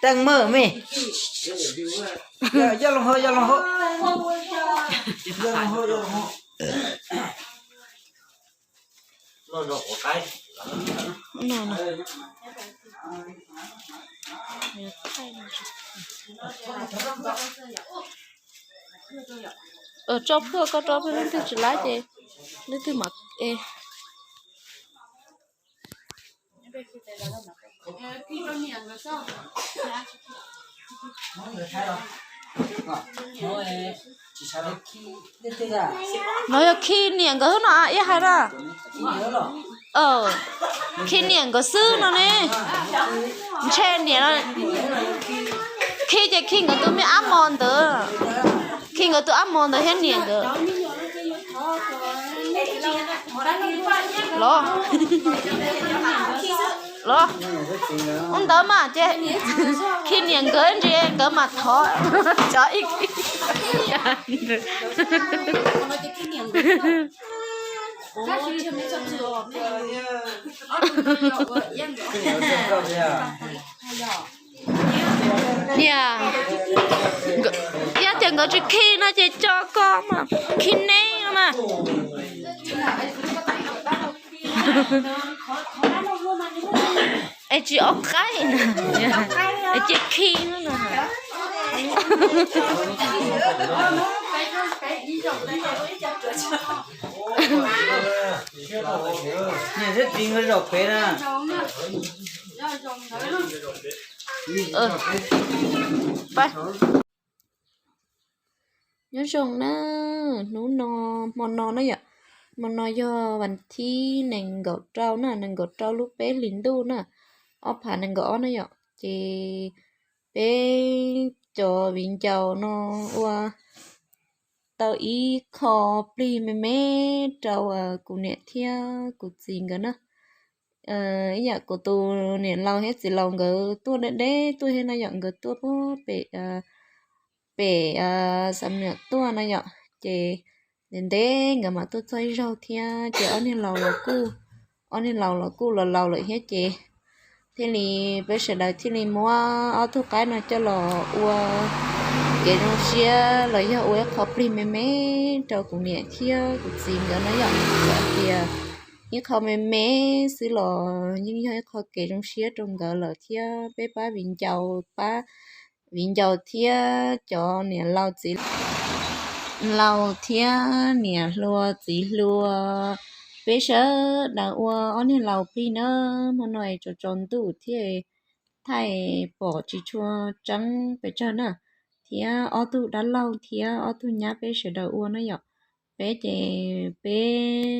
Teej maj me. Yog los ho, yog los ho. Yog los ho, yog los ho. Tso plhuaj, koj tso plhuaj leej twg tsis laib ces leej twg mam es. No yog khi niam nkawd no ib hais na. Khi niam nkawd xwb no ne. Ntshe niam, khi ces khi nkawd tus me ab mos ntawd. Khi nkawd tus ab mos ntawd thiab niam nkawd. Los, los, ua ntawd mas ces khi niam nkawd ntsis nkawd mas thov cov ib. Niam, yog tias nkawd tsis khi no ces tso koj mas khi neb no mas. Es tsis ob qaib na, es cia khi no na. Niam thiab txiv nkawd zaum pem na. Nyob zoo na, hnub no, hmo no na yom, hmo no yog vas thib nees nkaum rau na, nees nkaum rau lub peb hlis ntuj na, ob phav nees nkaum ob na yom. Ces peb cov viv ncaus no ua tau ib qho plig me me rau kuv niam thiab kuv txiv nkawd na. Ib yam kuv tus niam laus thiab txiv laus nkawd tuaj deb deb tuaj thiab na yom, nkawd tuaj pem, pem Xam Nuam tuaj na yom, ces ntev ntev nkawd mam tuaj txog ib zaug thiab ces ob niag laus los kuj, ob niag laus los kuj los laus lawm thiab ces thiaj li peb sawv daws thiaj li muab ob tug qaib no coj los ua kev zoo siab los yog ua ib qho plig me me rau kuv niam thiab kuv txiv nkawd na yom. Txawm tias ib qho me me xwb los yeej yog ib qho kev zoo siab rau nkawd lawm thiab peb pab viv ncaus, pab viv ncaus thiab cov niam laus txiv laus thiab niam hluas txiv hluas, peb sawv daws ua ob niag laus plig na. Hmo no es tsaus tsaus ntuj thiab thaij pom tsis tshua tseeb pes tsawg na, thiab ob tug dab laug thiab ob tug nyab peb sawv daws ua na yom. Peb ces peb,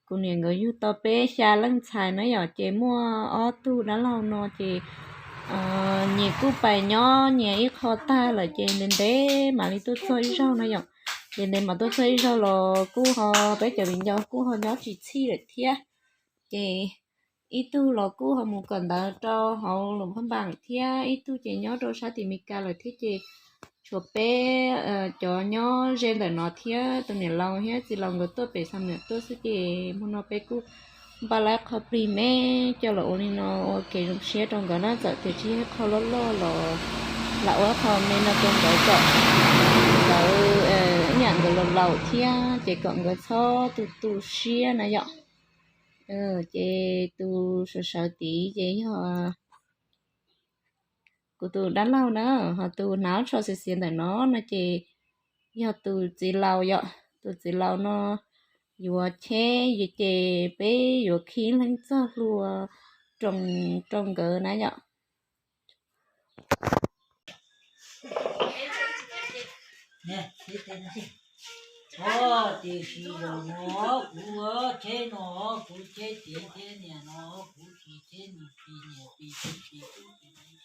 kuv niam nkawd yug tau peb xya leej ntxhais na yom, ces muaj ob tug dab laug no ces nyias kuj pais nyob nyias ib qho tag lawm ces ntev ntev mam li tuaj txog ib zaug na yom. Ces ntev mam tuaj txog ib zaug los kuj ho peb cov viv ncaus kuj ho nyob tsis txhij lawm thiab. Ces ib tug los kuj ho mus kawm ntawv rau hauv Luam Phaj Npaam thiab ib tug ces nyob rau sab tim Meskas lawm thiab ces tshuav peb cov nyob ze ntawm no thiab tus niam laus thiab txiv laus nkawd tuaj pem Xam Nuam tuaj xwb ces hmo no peb kuj npaj lawv qho plig me coj los ua li no ua kev zoo siab rau nkawd na. Txawm tias tsis yog qho loj loj los lam ua qho me no rau nkawd kom nkawd, ib yam nkawd laus laus thiab ces kom nkawd txhob tu tu siab na yom. Ces tus sawv sawv tid ces yog kuv tus dab laug na, ho tus hnav tsho xiav xiav ntawm no no ces yog tus txiv laus yom. Tus txiv laus no yuav cheb ces peb yuav khi leej txoj hlua rau nkawd na yom. Tiam sis zaum no kuv cheb no, kuv cheb txiv thiab niam no, kuv tsis cheb niam tsis niam tsis txiv tsis tub tsis txiv.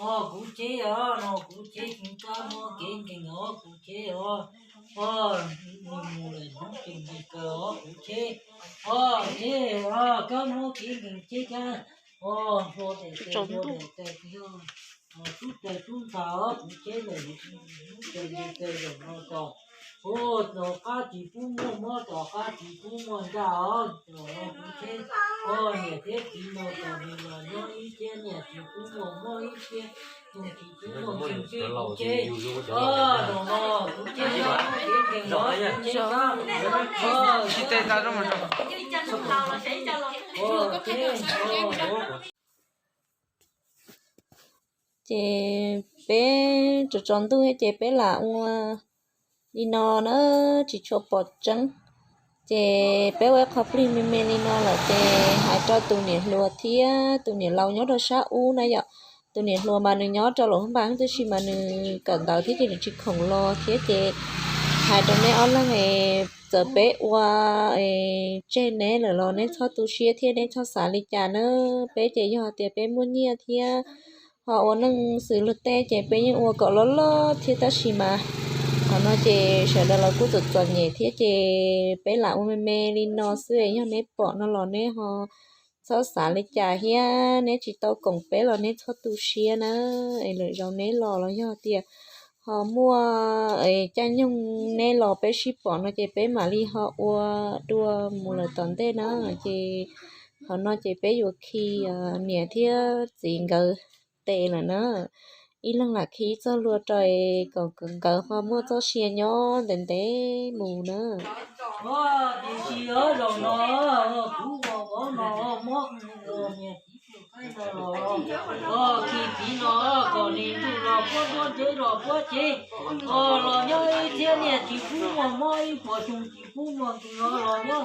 Os, kuv cheb os, no kuv cheb tsis kab muab kev nkees os, kuv cheb os. Os, mus lawm hnub tseem nkees kawg os, kuv cheb. Os, cheb os, kab muab kev nkees cheb kab. Os, hlua daim tes hlua daim tes, tub tes tub ntxhais os, kuv cheb lawm hnub tseem nkees kawg zaum no tos. Ua tom qab tsis pub muaj mob, tom qab tsis pub muaj ntsaj os, tom no kuv thiab koj niam thiab txiv no kom nws los nyob ib thiab, niam tsis pub muaj mob ib thiab, nws tsis pub muaj ntsej kuv ces, tom no kuv ces, kuv ces, ces peb tsaus tsaus ntuj thiab ces peb lam ua li no na, tsis tshua pom tseeb. Ces peb ua ib qho plig me me li no lawm ces hais rau tus niam hluas thiab tus niam laus nyob rau sab ub na yom. Tus niam hluas mas nws nyob rau Luam Phab Npas tab sis mas nws kawm ntawv thiab ces nws tsis khoom los thiab ces hais rau neb ob leeg es txawm peb ua tseg neb lawm los neb txhob tu siab thiab neb txhob xav li cas na. Peb ces yog tias peb muaj nyiaj thiab ho ua neej xws luag tej ces peb yeej ua kom loj loj thiab tab sis mas qhov no ces sawv daws los kuj txom txom nyem thiab ces peb lam ua me me li no xwb, yog neb pom no los neb ho txhob xav li cas thiab neb tsis tau koom peb los neb txhob tu siab na. Es lwm zaus neb los los yog tias ho muaj caij nyoog neb los peb sib pom no ces peb mam li ho ua dua mus lawm tom ntej na. Ces qhov no ces peb yuav khi niam thiab txiv nkawd tes lawm na. Ib leeg lam khi ib txoj hlua rau kom nkawd ho muaj txoj sia nyob ntev ntev mus na. Tiam sis zaum no kuv ua vov no mob, niam txiv tsis qaib no los, khi txiv no kom nws ntuj los puab nruab ntseg los puab cev, los nyob ib thiab niam tsis pub muaj mob ib puas xyoo tsis pub muaj nkeeg los nyob,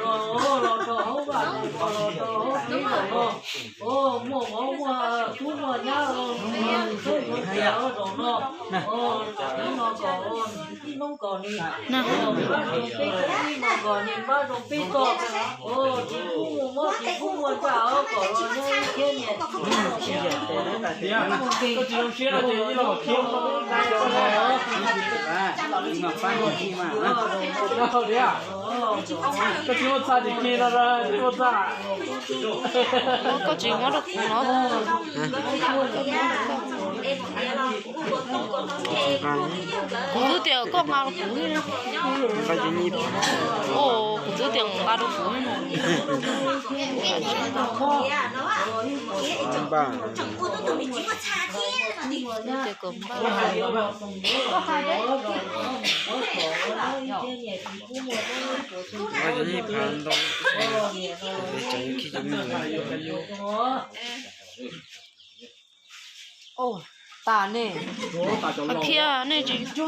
los los rau hauv vaj los rau hauv kev los no, muaj vov muaj kub muaj nyab, txhob yuav tias zaum no, txiv no kom tib noob kom nws pab zoo peb txoj, tib no kom nws pab zoo peb txoj, tsis pub muaj mob tsis pub muaj ntsaj kom los nyob ib thiab niam tsis pub muaj mob. Koj tsis zoo siab no ces ib los khiav. Koj tsis muaj txaj tsis khi no, tsis muaj txaj. Koj tsis muab rau kuv no. Kuv twb tias koj nqa rau kuv. Kuv twb tias nqa rau kuv. Ua tas nej, thiab nej tsis koj qhov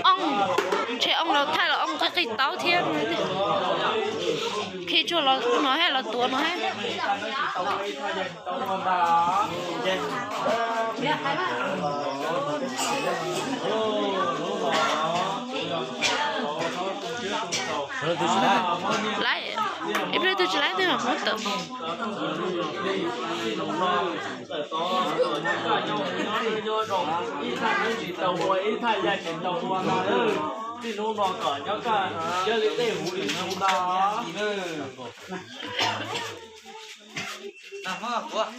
Oob, ntshe oob los thaij los oob qig qig taub thiab. Khi tsuag los no hab los tuav no hab. Laiv, ib pliag twg tsis laiv twg muab tawm. Ib thaj nyob tsis tau ua, ib thaj ya tsis tau ua no, txij hnub no kom nyob kaj yog li tej huv li ntawd. Npam, los thaij.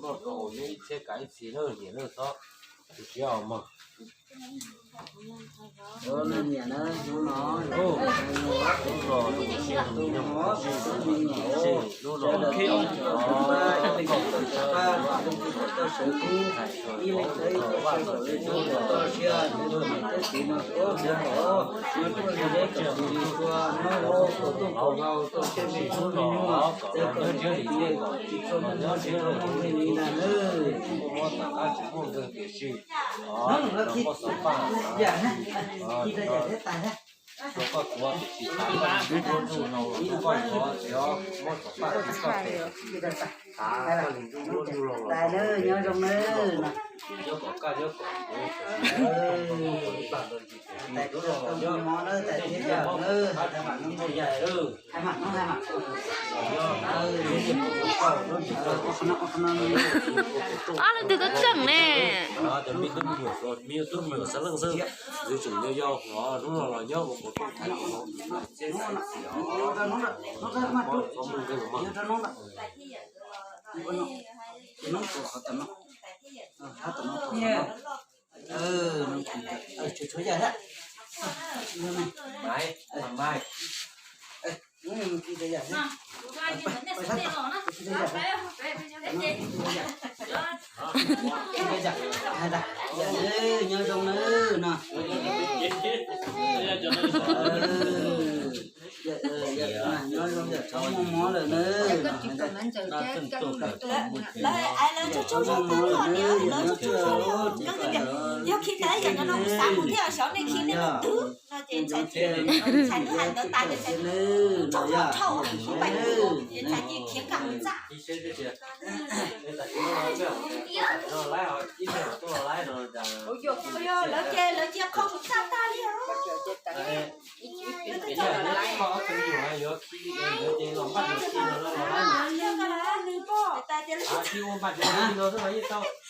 Noj rau hauv neb ib txhiab kav ib txhis na, nyiam na, txhob tu siab os mog. Hnub no, hnub no, hnub no, Nyob zoo na. Ob leej twg tuaj tseem ne? Nyob zoo na no. Nyob zoo yom, txhob muaj mob lawm na. Lawv, lawv tsaug tsaug zog tag lawm, lawv tsaug tsaug zog lawm. Yog khi tas yog no kuv xav mus thiab, xyov nej khi nej mus twg no ces ntshai, ntshai lub hais ntawd tas ces ntshai tsaug zog dhau, kuv pais mus ces ntshai cia khiav kam mus txaj. Lawv ces lawv cia qhov mus txaj tag li os.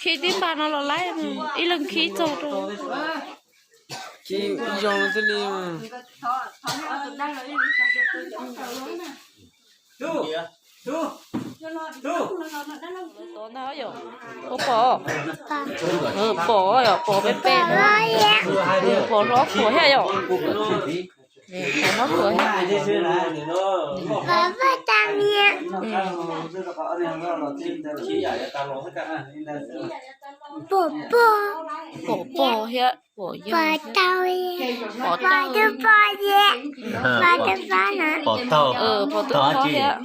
Khi tib npa no los laib, ib leeg khi txog rau. Khi zoo xwb li. Pom, pom yom, pom peb peb, pom hlob puas thiab yom. Hlob puas thiab. Pom pom thiab pom yog, pom tau, pom tau, pom tau thiab.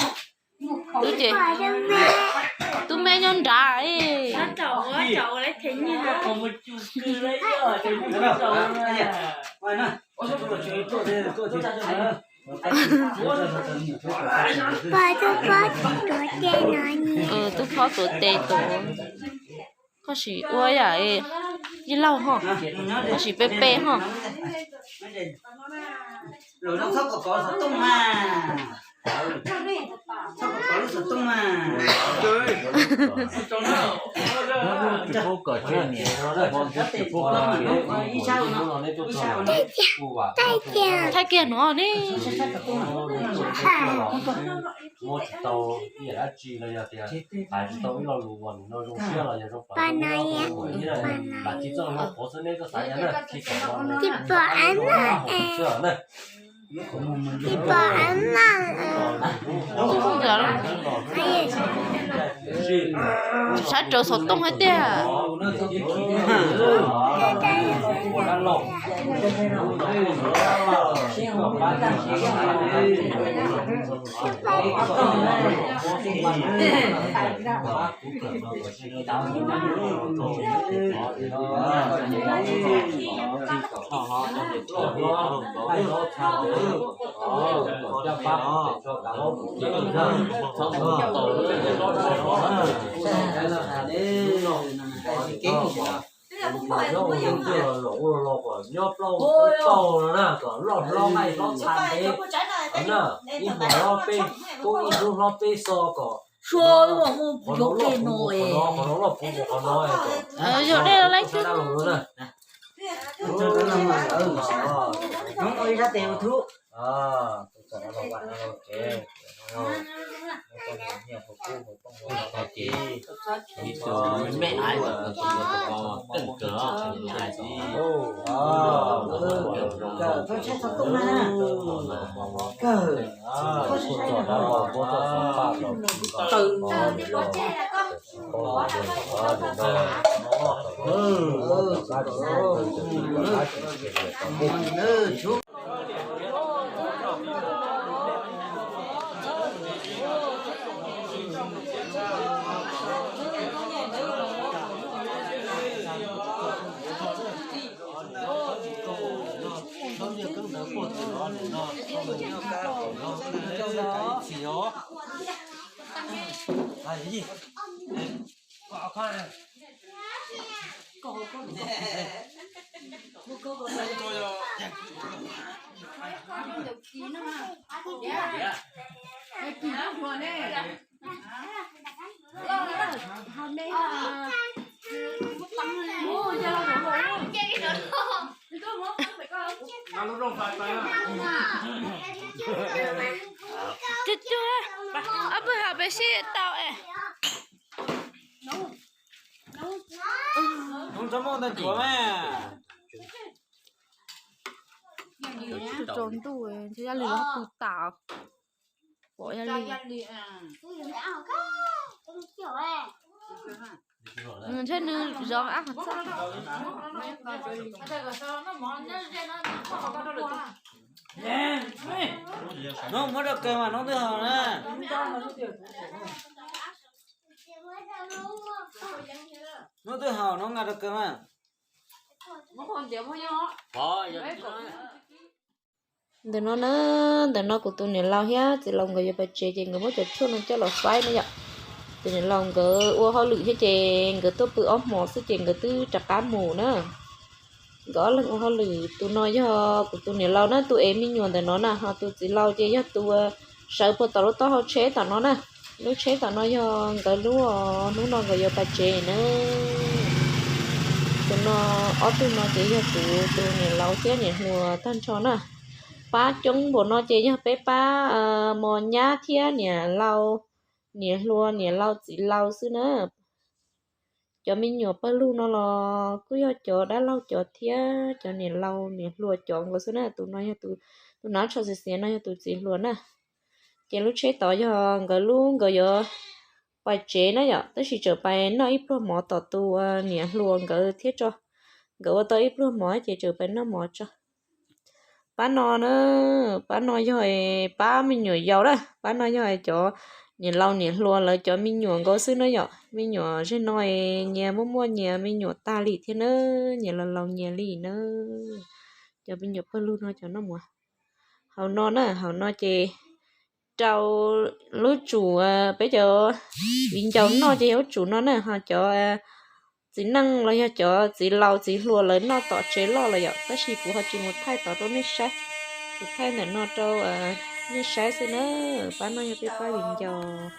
Twb ces, twb me nyob nrad. Twb phob tuav tes tuav. Koj sim ua yam yij laug ho, koj sim pe pe ho. Thaij kiag no ne. Muab tsis tau ib yam dab tsi los yog tias hais tsis tau ib lo lus uas nws no zoo siab los yog zoo pab, lam tsis txawj hlub qhuav xwb neb txoj xav yog na, tsis pom no xwb na. Saib raws xov tooj hais tiag. Nyob plaub tau no na, kom loj hlob nqaij hlob txha ntev na, ib hmos hlob peb kub, ib hnub hlob peb xo kom qhov no loj puv qhov no, qhov no loj puv qhov no. Yog nej los laib twb. Cuag cuag, ob pawg haus peb sib tau es. Tsaus ntuj ntshe yaj li los pw tas, pom yaj li. Ntshe nws zov ab qhov txaj. Noob muab rau kawg mas noob twb haus na. Noob twb haus noob nqa rau kawg mas. Ntawm no na, ntawm no kuv tus niam laus thiab txiv laus nkawd yuav pais tsev ces nkawd muab cov tshuaj no coj los faib na yom. Tus niam laus nkawd ua hauj lwm thiab ces nkawd tuaj pw ob hmos xwb ces nkawd twb rov qab mus na. Nkawd ob leeg ua hauj lwm, tus no yog kuv tus niam laus na, tus ev me nyuam ntawm no na, ho tus txiv laus ces yog tus sawv puag tom lub taub hau tsheb tom no na. Lub tsheb tom no yog nkawd lub, hnub no nkawd yuav pais tsev na. Tus no, ob tug no ces yog kuv tus niam laus thiab niam hluas tag nrho na. Pab coob npaum no ces yog peb pab mos nyab thiab niam laus, niam hluas niam laus txiv laus xwb na. Cov me nyuam pawg lug no los kuj yog cov dab laug cov thiab cov niam laus niam hluas cov nkaus xwb na. Tus no yog tus, tus hnav tsho xiav xiav no yog tus txiv hluas na. Ces lub tsheb tod yog nkawd lub, nkawd yuav pais tsev na yom, tab sis tseem pais noj ib pluag mov tom tus niam hluas nkawd thiab tso. Nkawd ua tau ib pluag mov ces tseem pais noj mov tso. Pab no na, pab no yog pab me nyuam yaus na, pab no yog cov niam laus niam hluas lawv cov me nyuam nkaus xwb na yom. Me nyuam zeg no nyias muaj muaj nyias me nyuam tag li thiab na, nyias laus laus nyias li na. Cov me nyuam pawg lug no cov noj mov. Hauv no na, hauv no ces rau lub tsum peb cov viv ncaus noj ces yog lub tsum no na, ho cov txiv neej los yog cov txiv laus txiv hluas lawv noj tom tsev loj lawm yom, tab sis kuv ho tsis mus thaij tod rau nej saib. Kuv thaij ntawm no rau nej saib xwb na. Pab no yog peb pab viv ncaus.